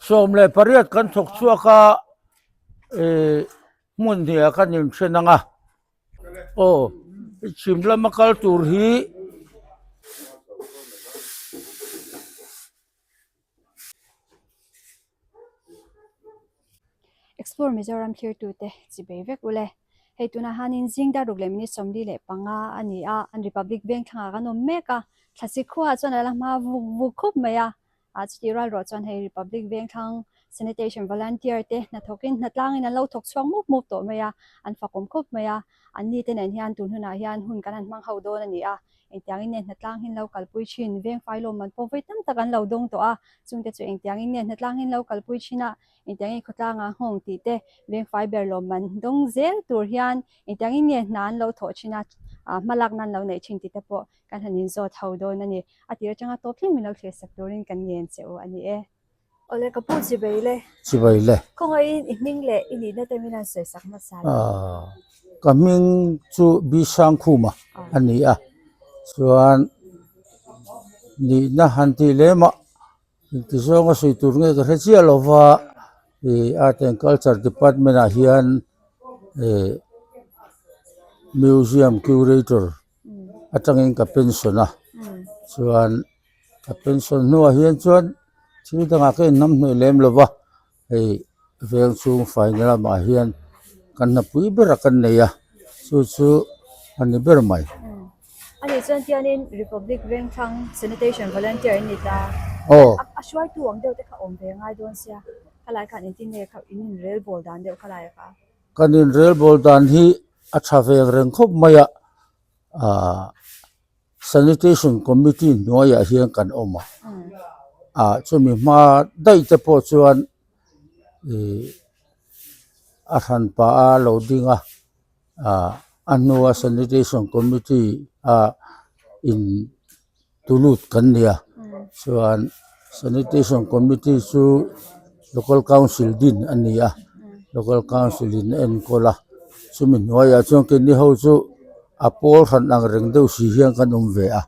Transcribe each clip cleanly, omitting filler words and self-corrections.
18 kan thawk chhuak a, ih hmun hnih ah kan inthen ang a, aw chhim lama kal tur hi. Explore Mizoram thlirtute chi bei vek ule. Hei tunah hianin zing dar ruk leh minute 45 a ni a, an Republic Bank thlangah kan awm mek a, thlasik khuaah chuan a la hma vuk vuk khawp mai a, ah chutih rual ruah chuan hei Republic Bank thlang Sanitation Volunteer te hnathawkin hnatlangin an lo thawk chhuak mup mup tawh mai a, an fakawm khawp mai a, an ni te nen hian tun hunah hian hun kan han hmang ho dawn a ni a, engtiangin nge hnatlang hi an lo kalpui thin, vengfai lawmman pawh vawi tam tak an lo dawng tawh a, chungte chu engtiangin nge hnatlang hi an lo kalpui thin a, engtiangin khawtlanga nghawng tih te vengfai ber lawmman dawng zel tur hian engtiangin nge hna an lo thawh thin a, hmalakna an lo neih thin tih te pawh kan han inzawt ho dawn a ni. A tir atanga tawp thleng min lo thlir sak turin kan ngen che u a ni e. Awle ka pu chibai le. Chibai le. Khawngaihin i hming leh i nihna te min han sawi sak hmasa le. Ka hming chu Bisangkhuma a ni a, chuan nihna han tih lem ah Engti zawnga sawi tur nge ka hre chiah lo va, ih Art and Culture Department ah hian ih Museum Curator atangin ka pension a, chuan ka pension hnuah hian chuan thil dangah ka inhnamhnawih lem lo va. Hei veng chhung faina lamah hian kan hnapui ber a kan nei a chu chu a ni ber mai. A nih chuan tianin Republic Vengthlang Sanitation Volunteer in ni ta. Aw. A hruaitu ang deuh te kha awm ve ngai dawn sia khalai khan engtin nge kha in inrel bawl dan deuh khalai kha. Kan inrel bawl dan hi a tha ve reng khawp mai a ah. Sanitation Committee hnuaiah hian kan awm a, ah chumi hma daih te pawh chuan ih a hran pah a lo ding a, ah a hnua Sanitation Committee ah in tulut kan ni a, chuan Sanitation Committee chu Local Council din a ni a, Local Council in a enkawl a, chumi hnuaiah chuan keini ho chu a pawl hran ang reng deuh si hian kan awm ve a,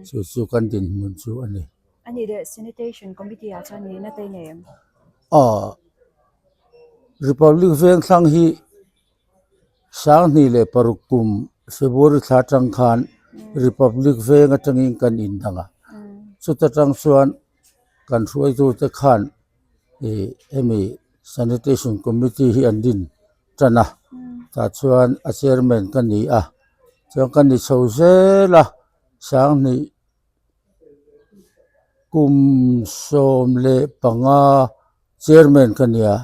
chu chu kan dinhmun chu a ni. A nih leh Sanitation Committee ah chuan nihna te i nei em? Aw, Republic Vengthlang hi 2006 kum February thla atang khan Republic Veng atangin kan indang a, chuta tang chuan kan hruaitute khan ih hemi Sanitation Committee hi an din tan a, tah chuan a chairman ka ni a, chuan ka ni chho zel a, 2000 Kum 15 chairman ka nia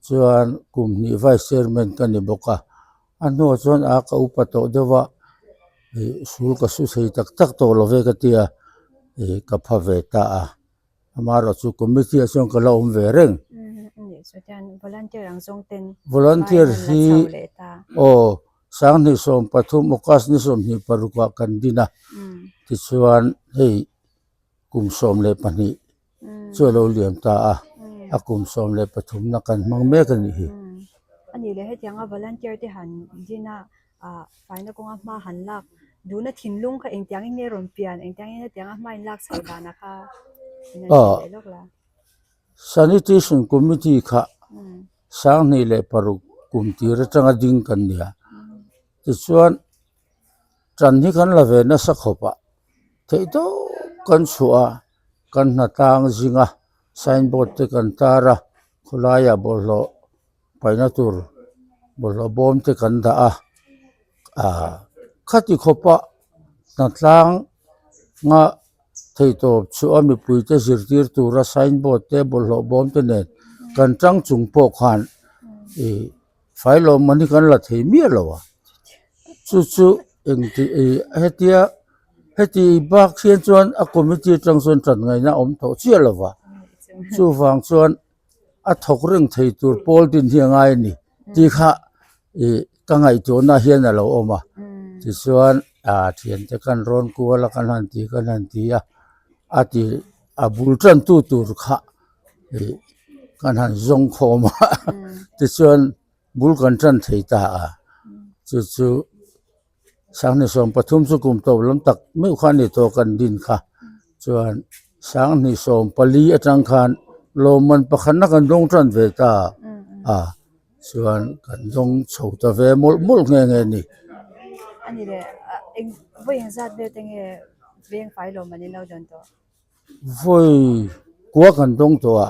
chuan kum hnih vice chairman ka ni bawk a, a hnuah chuan a ka upa tawh deuh a ih sul ka su thei tak tak tawh lo ve ka tia ih ka pha ve ta a, amaherawh chu committee ah chuan ka la awm ve reng. Volunteer hi aw 2013 August ni 26 ah kan din a tichuan hei. Kum 12 chu a lo liam ta a, a kum 13 na kan hmang mek a nih hi. A nih leh hetianga volunteer te han din a, faina kawnga hma han lak duhna thinlung kha engtiangin nge rawn pian, engtiangin hetianga hma in lak chhoh danah kha in han hrilh leh lawk la. Sanitation Committee kha 2006 kum tir atanga ding kan ni a, tichuan Ṭan hi kan la ve nasa khawp a, theih tawp kan chhuah a, kan hnatlang zing a, sign board te kan tar a, khawlaiah bawlhhlawh paihna tur bawlhhlawh bawm te kan dah a, ah khati khawpa hnatlang nga theih tawp chhuah a mipui te zirtir tura sign board te bawlhhlawh bawm te nen kan ṭang chung pawh khan ih. Fai lawmman hi kan la thei miah lo a, chu chu engti ih hetia heti bak hian chuan a committee atang chuan tan ngaihna a awm tawh chiah lo va, chuvang chuan a thawk reng thei tur pawl din hi a ngai a ni tih kha ih ka ngaihtuahna hian a lo awm a, tichuan ah thiante kan rawn kual a kan han ti kan han ti a, a ti a bul tantu tur kha ih kan han zawng khawm a tichuan bul kan tan thei ta a chu chu 2013 chu kum tawp lam tak meuh kha a ni tawh kan din kha chuan 2014 atang khan. Lawmman pakhatna kan dawng tan ve ta a, chuan kan dawng chho ta ve mawlh mawlh nghe nghe a ni. A ni le, eng vawi engzat vel te nge veng fai lawmman in lo dawn tawh? Vawi kua kan dawng tawh a,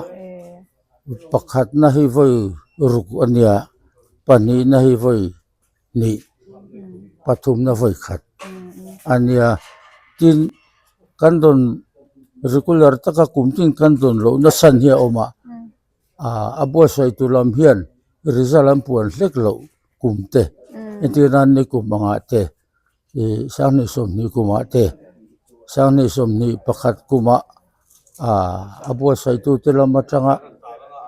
pakhatna hi vawi ruk a nia, pahnihna hi vawi hnih, pathumna vawi khat a nia. Tin, kan dawn regular taka kum tin kan dawn lohna chhan hi a awm a, ah a buatsaih tur lam hian result an puan hlek loh kum te, entir nan nikum angah te. Ih sanghnih sawmhnih kumah te sanghnih sawmhnih pakhat kumah ah a buatsaihtu te lam atanga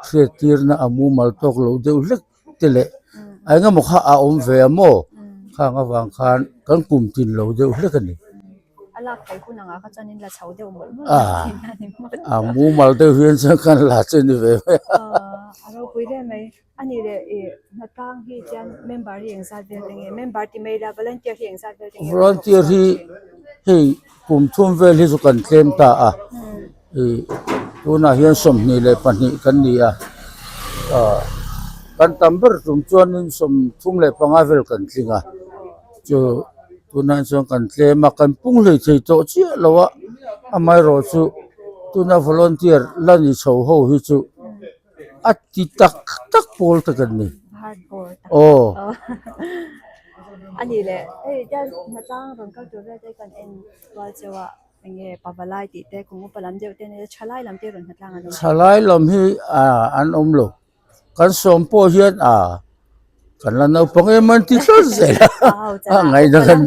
hriattirna a mumal tawk loh deuh hlek te leh a engemaw kha a awm ve a maw khang avang khan kan kum tin lo deuh hlek a ni. A mumal deuh hian chuan kan la chu a ni ve mai a. A nih leh i hnatlang hi chuan member hi engzat vel te nge? Member ti mai ila volunteer hi engzat vel te nge? Volunteer hi hei kum thum vel hi chu kan tlem ta a, ih tunah hian 22 kan ni a, ah kan tam ber tum chuanin 35 vel kan tling a, chu tunah chuan kan tlem a, kan pung hlei thei tawh chiah lo a, amaherawhchu tuna volunteer la ni chho ho hi chu. A ti tak tak pawl tak an ni. Hardcore tak. Aw. A nih leh hei hian hnatlang rawn kal tur vel te kan en kual cheu a eng nge pavalai tih te kum upa lam deuh te nia thalai lam te rawn hnatlang an awm. Thalai lam hi an awm lo. Kan sawm pawh hian a kan la naupang em an ti tlat zel a. A ngaihna kan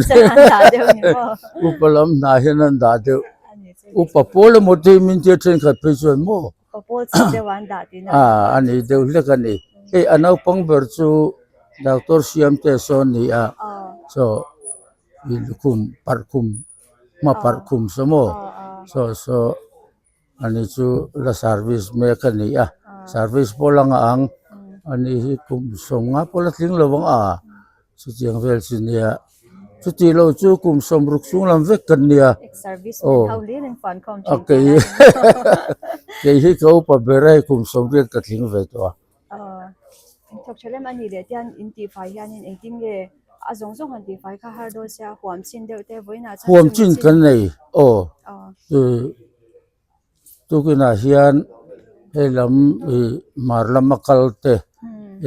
upa lam hna hian an dah deuh. Upa pawl emaw te min tia thenkhat phei chuan maw. A ni deuh hlek a ni. Hei a naupang ber chu Doctor Siamte sawn a ni a, saw ih lukhum parh khum hma parh khum saw maw saw saw ani chu la service mek a ni a, service pawh la ngah ang ani hi kum 50 pawh la tling lo ang a. Chutiang vel chu nia, chuti lo chu kum 60 chung lam vek kan nia. Aw, a kei kei hi ka upa ber a hei kum 80 ka tling ve tawh a. Thawk tha lem a nih leh tian in tihfai hianin engtin nge a zawng zawng han tihfai kha har dawn sia huam chin deuh te vawiinah chuan Huam chin kan nei aw. Tukinah hian hei lam ih hmar lama kal te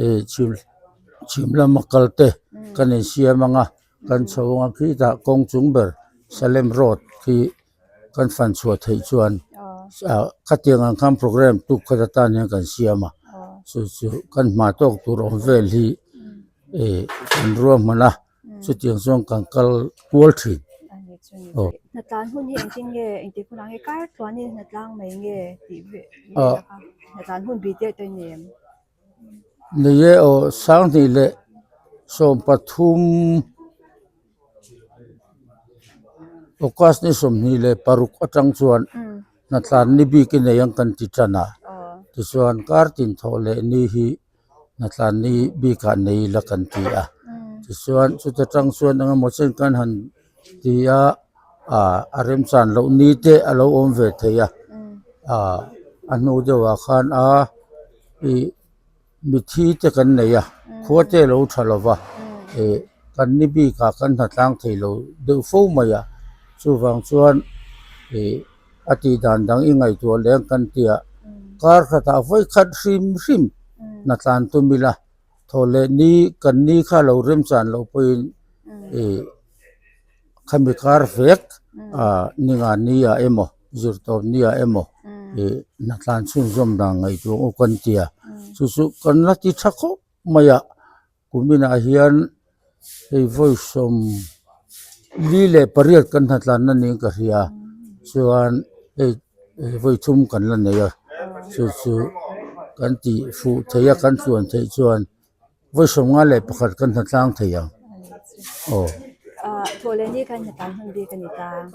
ih chhim chhim lama kal te kan insiam ang a kan chho ang a khitah kawng chung ber Salem road khi kan fan chhuah theih chuan ah khatiang ang khan programme tuk khat atan hian kan siam a chu chu kan hma tawk tur awm vel hi ih kan ruahman a. Chutiang chuan kan kal kual thin. Aw. Hnatlan hun hi engtin nge engtik hunah nge kar tluanin hnatlang mai nge tih ve a hnatlan hun bih deuh tawh em? Ni e aw 2013 August ni 26 atang chuan hnatlan ni bik i nei ang kan ti tan a. Tichuan kar tin thawh leh ni hi hnatlan ni bikah nei ila kan ti a tichuan chuta tang chuan eng emaw chen kan han ti a ah a remchan loh ni te a lo awm ve thei a ah a hnu deuhah khan a ih mithi te kan nei a khua te a lo tha lo va ih kan ni bikah kan hnatlang thei lo deuh fo mai a chuvang chuan ih a tih dan dang i ngaihtuah leng kan ti a kar khatah vawi khat hrim hrim hnatlan tum ila thaw leh ni kan ni kha lo remchan loh pawhin ih khami kar vek ah ni nga ni ah emaw zirtawp ni ah emaw ih hnatlan chhunzawm dan ngaihtuah u kan ti a chu chu kan la ti tha khawp mai a. Kuminah hian hei vawi 48 kan hnatlanna niin ka hria chuan hei vawi thum kan la nei a chu chu kan tih fuh theih a kan tluan theih chuan vawi 51 kan hnatlang thei ang aw.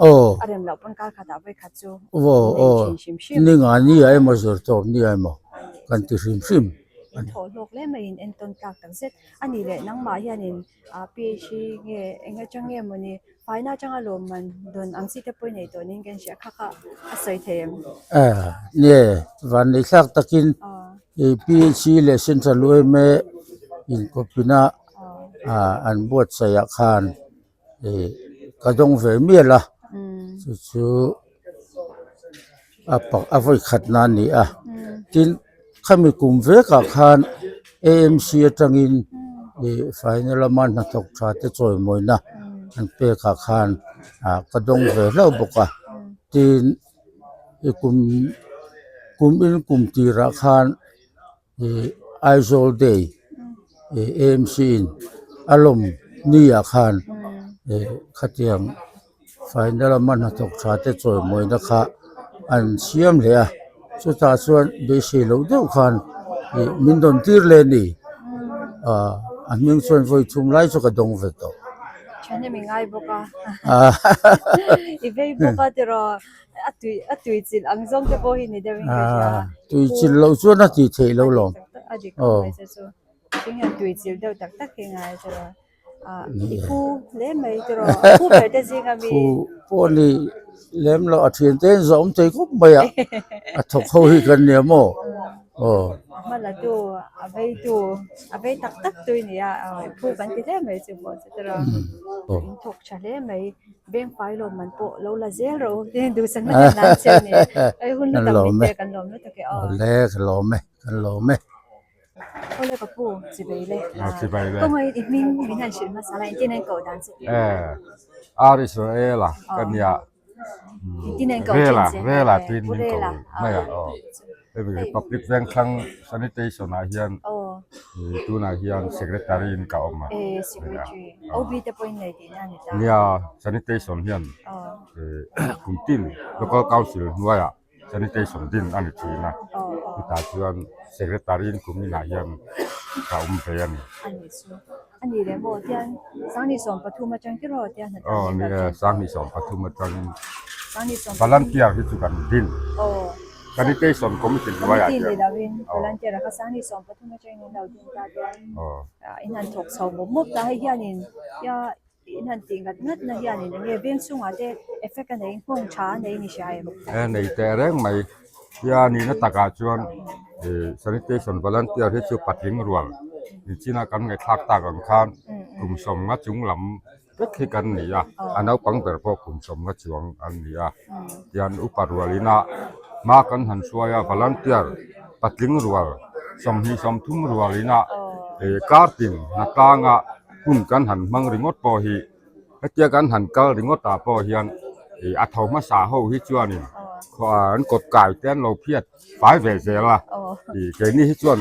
Aw aw aw ni nga ni ah emaw zir tawp ni ah emaw kan ti hrim hrim. In thawh hlawk hle mai in entawn tlak tak zet a ni leh nangmah hianin ah PHE nge eng atang nge mawni faina atanga lawmman dawn ang chi te pawh i nei tawh niin kan hria kha kha a sawi thei em? Eh nge vanlei thlak takin PHE leh Central yma inkawpina ah an buatsaih ah khan ih ka dawng ve mial a chu chu a pa a vawi khat na a ni a tin khami kum vekah khan A M C atangin ih faina lama hnathawk tha te chawimawina an pekah khan ah ka dawng ve hlauh bawk a tin ih kum kum in kum tirah khan. Ih Aizawl Day ih AMC in a lawm ni ah khan ih khatiang faina lama hnathawk tha te chawimawina kha an siam leh a chutah chuan beisei loh deuh khan ih min rawn tir leh a ni ah a hming chuan vawi thum lai chu ka dawng ve tawh. Thahnem i ngai bawk a i vei bawk a tiraw. A tui a tui chilh ang zawng te pawh hi ni deuh in ka hria. Ah, tui chilh loh chuan a tih theih loh lawm. A dik khawp mai che chu. Thing hian tui chilh deuh tak tak hi ngai che lo. Ah, i phu hle mai tiraw. A phu ber te zing a mi. Phu pawh ni lem loh a thian te in zawm thei khawp mai a. A thawk ho hi kan nia maw? Aw. A hma la tu, a vei tu, a vei tak tak tu i ni a. I phu kan ti hle mai chu pawh chu tiraw. In thawk tha hle mai. Veng fai lawm man pawh lo la zel rawh u tin duhsakna kan nan che a ni. Hei hun lu tak min pek kan lawm lutuk e aw. Awle ka lawm e kan lawm e. Awle ka pu chibei le. Chibei le. Kawngei i hming min han hrilh hmasa la engtin an koh dan che tih. Eh Ar Israel a ka nia. Engtin an koh thin che. Rela tin min ko mai a aw. Hei Republic Vengthlang Sanitation ah hian tunah hian Secretary in ka awm a. Nia Sanitation hian kum tin Local Council hnuaiah Sanitation din a ni thin a, chutah chuan Secretary in kum inah hian ka awm ve a ni. Aw ni e, 2023 atangin Volunteer hi chu kan din. Sanitation Committee hnuaiah hian. E nei teh reng mai tia nihna takah chuan ih sanitation volunteer hi chu patling rual nichina kan ngaihthlak tak ang khan kum sawmnga chung lam vek hi kan ni a a naupang ber pawh kum sawmnga chuang an ni a tian upa rual ina hma kan han hruai a volunteer patling rual 20 30 rual ina ih kar tin hnatlanga hun kan han hmang ringawt pawh hi hetia kan han kal ringawt ah pawh hian ih a tho hmasa ho hi chuanin an kawt kai te an lo phiat fai ve zel a ih keini hi chuan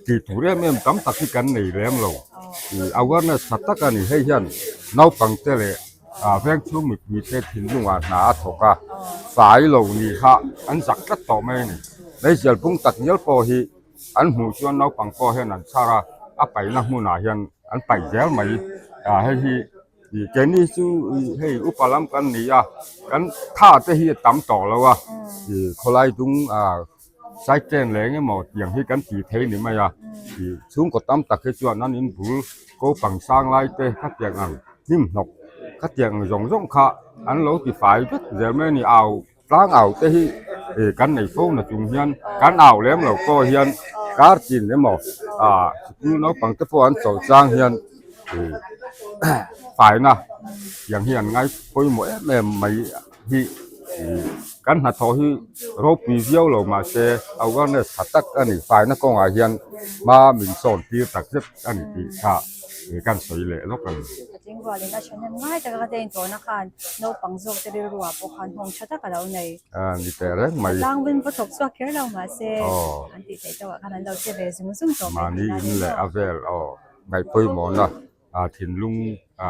tih tur em em tam tak hi kan nei lem lo ih awareness tha tak a ni hei hian naupang te leh ah veng chhung mipui te thinlungah hna a thawk a fai lo nih kha an zak tlat tawh mai a ni meizial bung tak ngial pawh hi. An hmuh chuan naupang pawh hian an chhar a, a paihna hmunah hian an paih zel mai. Ah hei hi ih keini chu ih hei upa lam kan ni a, kan tha te hi a tam tawh lo a, ih khawlai dung ah side train leh eng emaw tiang hi kan tih thei ni mai a, ih chhungkaw tam tak hi chuan an inbul ko pang sang lai te khatiang ang hnim hnawk khatiang ang zawng zawng kha an lo ti fai vek zel mai a ni au. Tlang au te hi ih kan nei fo na chung hian kan au lem lo pawh hian kar tin emaw ah sikul naupang te pawh an chawlh chang hian ih faina tiang hi an ngai pawimawh em em mai hi ih kan hnathawh hi ropui viau lo mahse awareness tha tak a ni faina kawngah hian hma min sawn tir tak zet a ni tih kha ih kan sawi leh lawk a ni. Patling rualin a thahnem ngai taka ka te intawhna khan naupang zawk te rilru ah pawh khan nghawng tha tak a lo nei. A ni teh reng mai. Tlangvin va thawk chhuak kher lo mahse an tih theih tawh ah khan an lo che ve zung zung tawh mai Mahni in leh a vel aw ngaih pawimawhna thinlung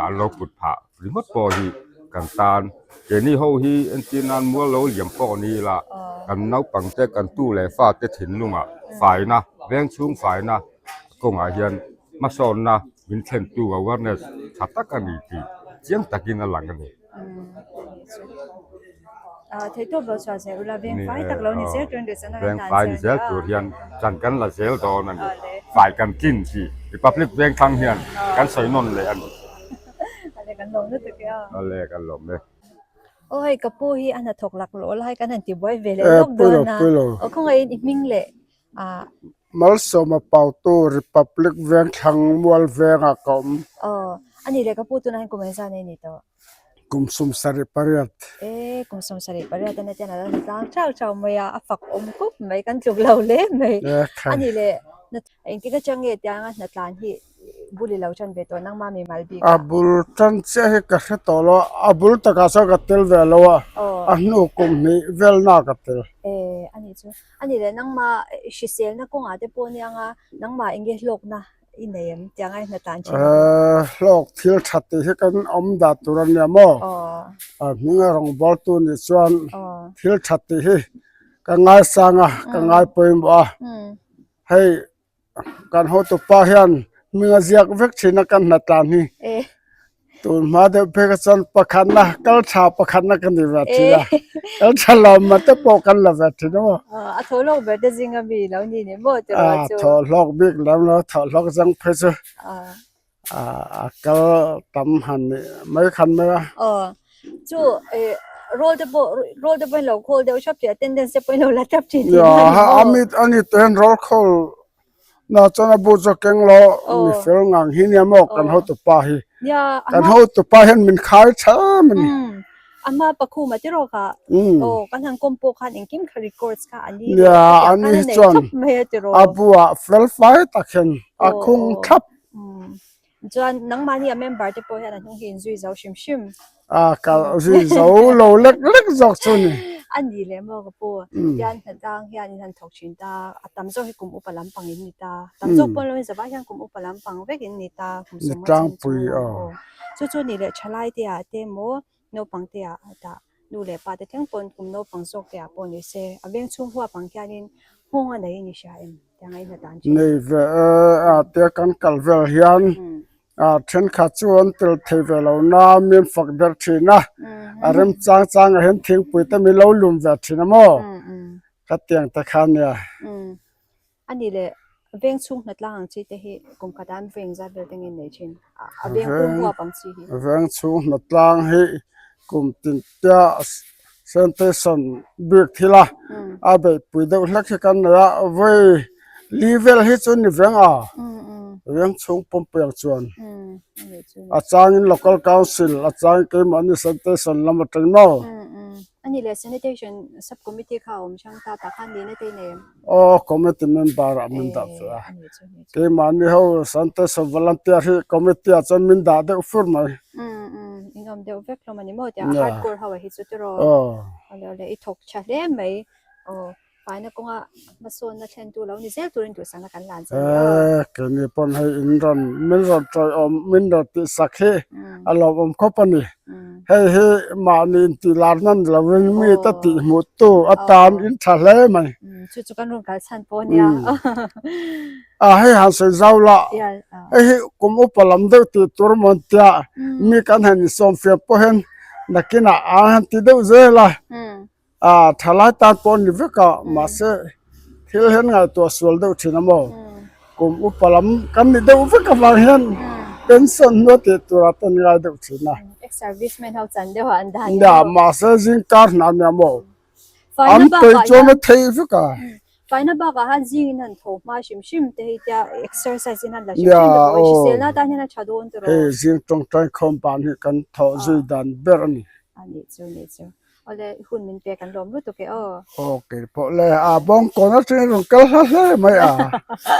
an lo put phah ringawt pawh hi kan tan keini ho hi entir nan mual lo liam pawh ni ila kan naupang te kan tu leh fa te thinlungah faina veng chhung faina kawngah hian hmasawnna min thlentu awareness tha tak a ni tih chiang takin a lang a ni. Theihtawp lo chhuah zel ula veng fai tak lo ni zel turin duhsakna kan Veng hlan fai ni zel zel tur hian chan kan la zel dawn a ni. Fai kan tlin tih Republic Vengthlang hian kan sawi nawn leh a ni. Ale kan lawm lutuk e a. Ale kan lawm e. Aw hei ka pu hi a hnathawk laklawh lai kan han tibuai ve leh lawk dawn a. Aw khawngaihin i hming leh a. Malsawma Pautu Republic Vengthlang Mual vengah ka awm. Aw, a nih leh ka pu tunah hian kum engzah nei ni tawh? Kum 78. E, kum 78 ania tian a lo ni tlang thau thau mai a, a fak awm khawp mai, kan tluk lo hle mai. A nih leh engtik atang nge tianga hnatlan hi bul i lo tan ve tawh nangmah mi mal bik a? A bul tan chiah hi ka hre tawh lo a, a bul takah chuan ka tel ve lo a, a hnu kum hnih velna ka tel. E, a nih chu. A nih leh nangmah hriselna kawngah te pawh nia nga nangmah eng nge hlawkna i nei em tih anga i hna tan thin a? Hlawk thil tha tih hi kan awm dah tur a nia maw? A hminga rawngbawltu nih chuan thil tha tih hi ka ngaisang a, ka ngai pawimawh a. Hei Kan hotupa hian hming a ziak vek thin a kan hnatlan hi. Tun hma deuh phei kha chuan pakhatna kal tha pakhatna ka ni ve thin a. Kal tha lo mah te pawh kan la ve thin a maw. A thaw hlawk ber te zinga mi lo ni ni maw tiraw chu. A thaw hlawk bik lem lo, thaw hlawk zang phei chu a kal tam han nih mai khan mai a. Aw chu roll te pawh roll te pawh in lo khawl deuh thap tih attendance te pawh in lo la thap thin tih na ni maw? A mit a ni te hian roll khawl na chuan a bu chu keng lo mi fel ngang hi nia maw kan hotupa hi. Kan hotupa hian min khai tha em a ni. Ama pakhuma te rawh kha aw kan han kawm pawh khan engkim kha records kha an ni Nia an ni chuan a buah fel fai tak hian a khung thlap. Chuan nangmahni a member te pawh hian a hnung hi inzui zo hrim hrim. A kal zui zo lo lek lek zawk chu ni. A ni leh maw ka pu. Tian hnatlang hian in han thawk thin ta a tam zawk hi kum upa lampang in ni ta. Tam zawk pawn lo in zavai hian kum upa lampang vek in ni ta kum sawm a chen chu. Chu chu ni leh thalai te ah te maw naupang te ah dah nu leh pa te thleng pawn kum naupang zawk te ah pawh ni se a veng chhung huap ang hianin nghawng a nei a ni hria em tiang a in hna tan thin. Nei ve e a tia kan kal vel hian a thenkhat chu an tel thei ve lo na min fak ber thin a a rem chang chang ah hian thingpui te min lo lum ve thin a maw khatiang te kha nia. A nih leh veng chhung hnatlang ang chi te hi kum khat ah an veng zat vel te nge nei thin a veng pum huap ang chi hi. Veng chhung hnatlang hi kum tin tia sanitation bik thil a a beihpui deuh hlek hi kan nei a vawi li vel hi chu ni veng a veng chhung pumpui ang chuan a changin local council a changin keimahni sanitation lam atang maw. A nih leh sanitation sub committee kha a awm hrang ta tah khan nihna te i nei em? Aw committee member ah min dah ve a, keimahni ho sanitation volunteer hi committee ah chuan min dah deuh fur mai. Umm umm in awm deuh vek hlawm a ni maw tiang a hardcore ho ah hi chu tiraw? Aw. Awle awle i thawk tha hle mai aw. Faina kawnga hmasawnna thlentu lo ni zel turin duhsakna kan lan che ni aw. Eee keini pawn hei in rawn min rawn tawiawm min rawn tihsak hi a lawmawm khawp a ni. Hei hi mahni intih lar nan lovin mite tihhmuhtu atan in tha hle mai. Chu chu kan rawn kal chhan pawh a nia. A hei han sawi zau la, hei hi kum upa lam deuh tih tur maw an tia mi kan han insawmfiah pawh hian nakinah an han ti deuh zel a. A thalai tan pawh a ni vek a mahse thil hian ngaihtuah sual deuh thin a maw kum upa lam kan ni deuh vek avang hian pension hnu a tih turah te an ngai deuh thin a. Ex service man ho chan deuh ah an dah nia mahse zingkar hna nia maw an peih chuan a theih vek a. Faina bakah han zing in han tho hma hrim hrim te hei tia exercise in han la hrim hrim te pawh hi hriselna atan hian a tha dawn tawh rawh. Hei zing tawngtai khawm ban hi kan thawh zui dan ber a ni. A nih chu nih chu. Awle i hun min pek an lawm lutuk e aw. Aw kei pawh le a bawngkawn atangin rawn kal hla hle mai a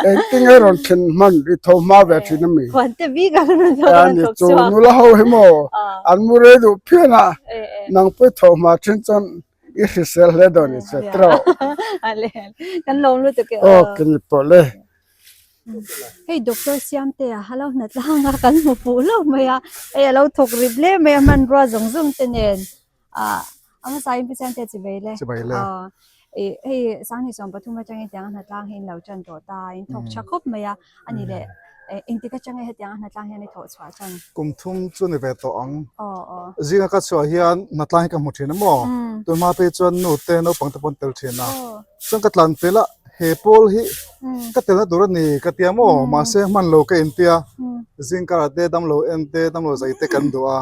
engtinge rawn thlen hman i tho hma ve thin a mi. Huan te bik ang rawn tho rawn thawk chhuak. Chu nula ho hi maw an mu rei duh phian a nang pawh i tho hma thin chuan i hrisel hle dawn i che tiraw. Ale kan lawm lutuk e aw. Aw kei pawh le. Hei Doctor Siamtea a lo hna tlang a kan hmu fuh hlauh mai a hei a lo thawk rip hle mai a hmanrua zawng zawng te nen. Ah a hmasa in Pu Siamtea chi vei le. Chi vei le. Ah eh hei Sanghnih 13 atangin tiang a hnatlang hi in lo tan tawh ta in thawk tha khawp mai a ani leh. Engtik atang nge hetianga hnatlang hian i thawh chhuah chuan? Kum thum chu ni ve tawh ang. Zinga ka chhuah hian hnatlang hi ka hmu thin a maw? Tunhma phei chuan nu te naupang te pawh an tel thin a. Chuan ka tlan pel a, he pawl hi ka telna tur a ni ka tia maw? Mahse hman lo ka intia. Zing karah te damlo en te damlo zai te kan duh a.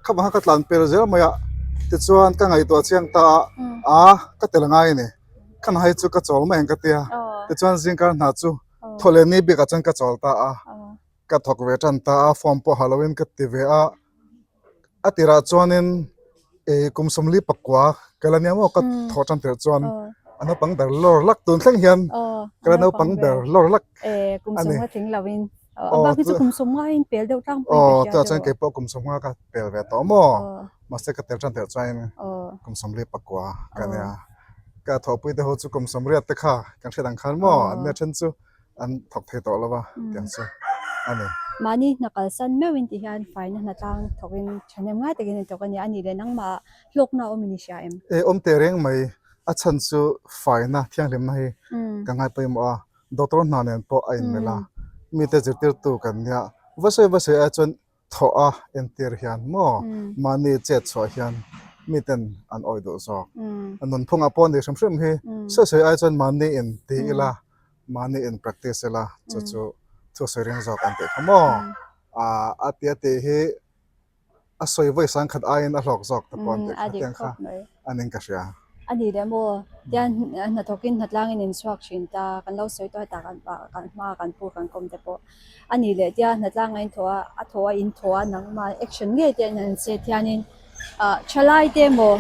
Kha vang kha ka tlan pel zel mai a, tichuan ka ngaihtuah chiang ta a, aa ka tel ngai a ni. Ka hna hi chu ka chawl mai ang ka tia. Tichuan zingkar hna chu thaw leh ni bikah chuan ka chawl ta a, ka thawk ve tan ta a, form pawh ha loin ka ti ve a. A tirah chuanin ih kum sawmli pakua ka la nia maw ka thawh tan tirh chuan a naupang ber lawr lak tun thleng hian ka la naupang ber lawr lak a ni. Aw bak hi chu kum sawmnga in pel deuh tlangpui ka hria tah chuan keipawh kum sawmnga ka pel ve tawh maw mahse ka tel tan tirh chuan kum sawmli pakua ka nia ka thawhpui te ho chu kum sawmriat te kha kan hriat ang khan maw an nia then chu an thawk thei tawh lo va tiang chu a ni. Mahni hna kalsan meuhin ti hian faina hna tlang thawkin thahnem ngai takin an thawk a ni a nih leh nangmah hlawkna awm in i hria em? E awm teh reng mai a chhan chu faina thianghlimna hi ka ngai pawimawh a Doctor hna nen pawh a inmelh a, mite zirtirtu kan nia. Va sawi va sawi ai chuan thawh a entir hian maw mahni chet chhuah hian miten an awih duh zawk. Nunphungah pawh ni hrim hrim hi sawi sawi ai chuan mahni in ti ila, mahni in practice ila chu chu thu sawi ring zawk an tih kha maw. A tia tih hi a sawi vawi sang khat aiin a hlawk zawk ta pawh an tih kha tiang kha a ning ka hria. A ni leh maw? Tian hnathawkin hnatlangin in chhuak thin ta, kan lo sawi tawh hetah kan kan hma kan pu kan kawm te pawh. A ni leh tia hnatlang a in thawh a, a thawh a in thawh a nangmah action ngei te an chet hianin ah thalai te emaw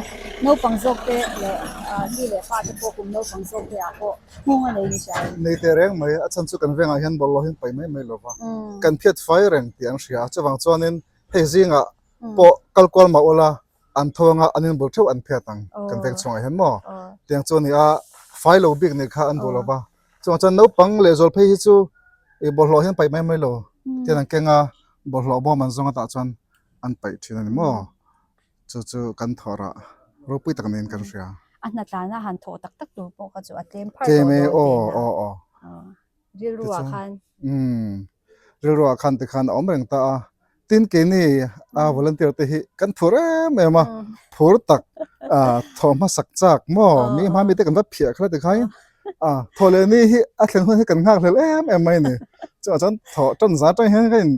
naupang zawk te leh ah nu leh pa te pawh kum naupang zawk te ah pawh nghawng a nei ni hria em? Nei teh reng mai, a chhan chu kan vengah hian bawlhhlawh hi an paih mai mai lo va, kan phiat fai reng tih an hria a, chuvang chuanin Hei zingah pawh kal kual mah ula an tho anga an inbul theuh an phiat ang kan veng chhungah hian maw tiang chu a ni a fai lo bik nih kha an duh lo va chuvang chuan naupang leh zual phei hi chu ih bawlhhlawh hian paih mai mai lo tian an keng a bawlhhlawh bawm an zawng atah chuan an paih thin a ni maw chu chu kan thawh rah ropui tak niin kan hria. A hnatlana han thawh tak tak tur pawh kha chu a tlem phar tawh dawn tihna. Aw aw. Rilruah khan. Umm rilruah khan tikhan a awm reng ta a, tin keini a volunteer te hi kan phur em em a, phur tak thawh hmasak chak maw mi hma mite kan va phiah kha tikhain a thawh leh ni hi a thleng hun hi kan nghak hlel em em mai a ni. Chuvang chuan thawh tan za atang hian ka in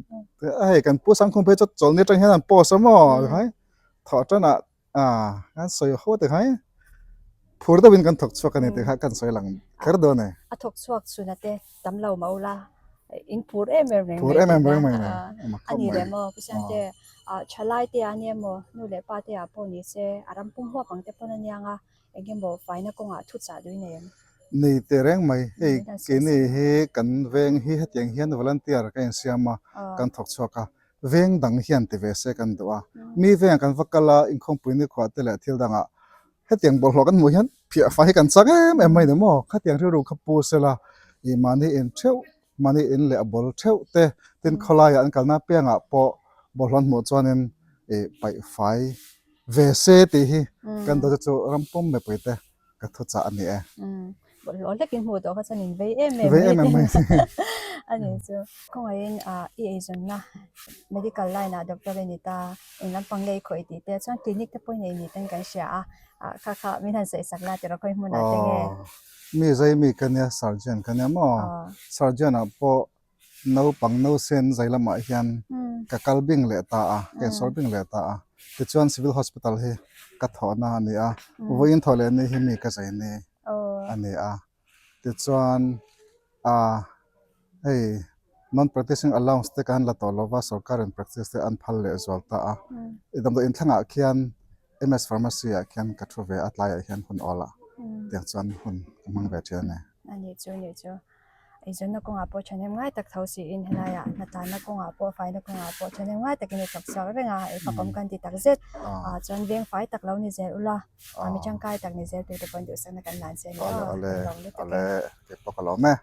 hei kan pu Sangkhum phei chu chawlhni atang hian an post a maw tikhain thawh tanah Ah, kan sawi ho te khai. Phur deuhin kan thawk chhuak a ni tih kha kan sawi lang kher dawn e. A thawk chhuak chhuna te tam lo mah ula, in phur em em reng mai. Phur em em reng mai nei. A ni leh maw, Pu Siante, thalai te ah nia maw, nu leh pa te ah pawh ni se, a ram pum huap ang te pawn a nia nga, eng emaw faina kawngah thu chah duh i nei em? Nei teh reng mai, hei keini hi kan veng hi hetiang hian volunteer ka insiam a, kan thawk chhuak a, Veng dang hian ti ve se kan duh a, mi vengah kan va kal a, inkhawmpui nikhua te leh thil dangah hetiang bawlhhlawh kan hmuh hian phiah fai hi kan chak em em mai ni maw? Khatiang rilru kha pu sela ih mahni in theuh, mahni in leh a ball theuh te, tin khawlaiah an kalna piangah pawh bawlhhlawh an hmuh chuanin ih paih fai ve se tih hi kan duh te chu ram pum mipui te ka thu chah a ni e. Bawlhhlawh hlekin hmuh tawh kha chuan in vei em em mai em em a ni chu. Khawngaihin i eizawnna medical line ah doctor i ni ta, eng lampang lei khawih tih te chuan clinic te pawh i nei ni ten kan hria a, kha kha min han sawi sak la tiraw khawi hmunah te nge? Mi zai mi ka nia surgeon ka nia maw? Surgeon ah pawh Naupang nausen zai lamah hian ka kal bing leh ta a, ka insawr bing leh ta a. Tichuan Civil Hospital hi ka thawhna a ni a, vawiin thawh leh ni hi mi ka zai ni a ni a. Tichuan ah hei non practicing allowance te kan la tawh lova sorkarin practice te an phal leh zual ta a. I damdawi inthlangah khian MS Pharmacy ah khian ka thu ve a, tlaiah hian hun awl ah tiang chuan hun ka hmang ve thin a ni. A nih chu, nih chu. Eizawnna kawngah pawh thahnem ngai tak tho siin helaiah hnatanna kawngah pawh faina kawngah pawh thahnem ngai takin i thawk chhuak reng a, ei fakawm kan ti tak zet. Ah chuan veng fai tak lo ni zel ula, mi tangkai tak ni zel tur te pawhin duhsakna kan lan che a ni aw, kan lawm lutuk e. Keipawh ka lawm e.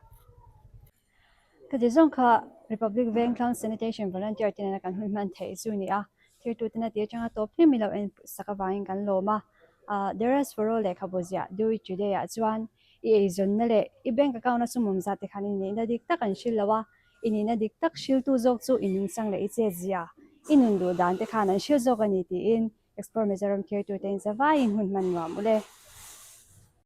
Ka ti zawng kha Republic Vengthlang Sanitation Volunteer te nena kan hun hman theih chu ni a, thirtute na ti atanga tawp hlim i lo en sak avangin kan lawm a. Ah The Rest For All lehkhabu ziah Do It Today ah chuan I eizawnna leh i bank account a sumawm zat te khan i nihna dik tak an hrilh lo a. I nihna dik tak hriltu zawk chu i nungchang leh i chet zia, i nun duh dan te khan an hril zawk a ni tiin Explore Mizoram thirtute in zavaiin hun hman nuam ule.